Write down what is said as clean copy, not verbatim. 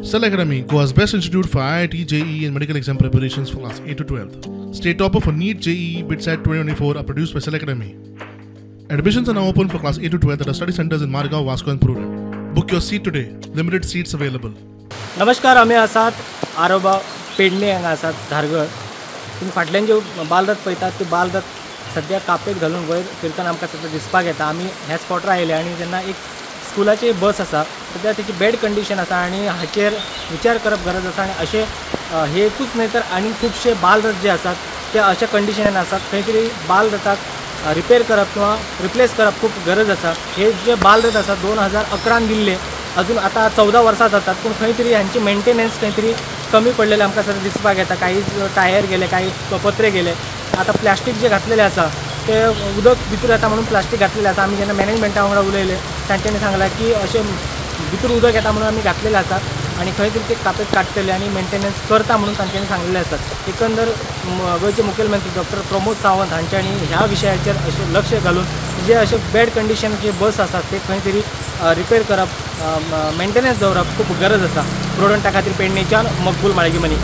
Cell Academy, Goa's best institute for IIT, JEE and medical exam preparations for class 8 to 12. State topper for NEET, JEE, BITSAT 2024 are produced by Cell Academy. Admissions are now open for class 8 to 12 at our study centers in Margao, Vasco and Porvorim. Book your seat today. Limited seats available. नमस्कार, आमी आसात आरोबा पेडणे हांगा आसात धारगळ. तुमी फाटल्यान ज्यो बालरथ पळयतात त्यो बालरथ सद्या कापेत घालून वयर फिरतना आमकां सद्या दिसपाक येता. आमी ह्या स्पॉटार आयले आनी जेन्ना एक स्कुलाची बस आसा सद्या तेची बॅड कंडिशन आसा आनी हाचेर विचार करप गरज आसा. आनी अशें हे एकूच न्हय तर आनी खुबशे बालरथ जे आसात ते अशा कंडिशनान आसात, खंय तरी बालरथाक रिपेर करप किंवा रिप्लेस करप खूब गरज आसा. हे जे बालरथ आसा 2011 दिल्ले, अजून आतां 14 वर्सां जातात, पूण खंय तरी हांची मेंटेनन्स खंय तरी कमी पडलेले आमकां सद्या दिसपाक येता. काही टायर गेले, काही पत्रे गेले. आतां प्लास्टीक जे घातलेले आसा ते उदक भितर येता म्हणून प्लास्टीक घातलेले आसा. आमी जेन्ना मॅनेजमेंटा वांगडा उलयले तांच्यांनी सांगलां की अशें भितर उदक येता म्हणून आमी घातलेले आसा आनी खंय तरी ते कापेत काडटले आनी मेंटेनन्स करता म्हणून तांच्यांनी सांगलेले आसात. एकंदर गोंयचे मुखेलमंत्री डॉक्टर प्रमोद सावंत हांच्यांनी ह्या विशयाचेर अशें लक्ष घालून जे अशे बॅड कंडिशनचे बस आसात ते खंय तरी रिपेर करप, मेंटेनन्स दवरप खूब गरज आसा. प्रोडंटा खातीर पेडणेच्यान मकबूल माळगीमनी.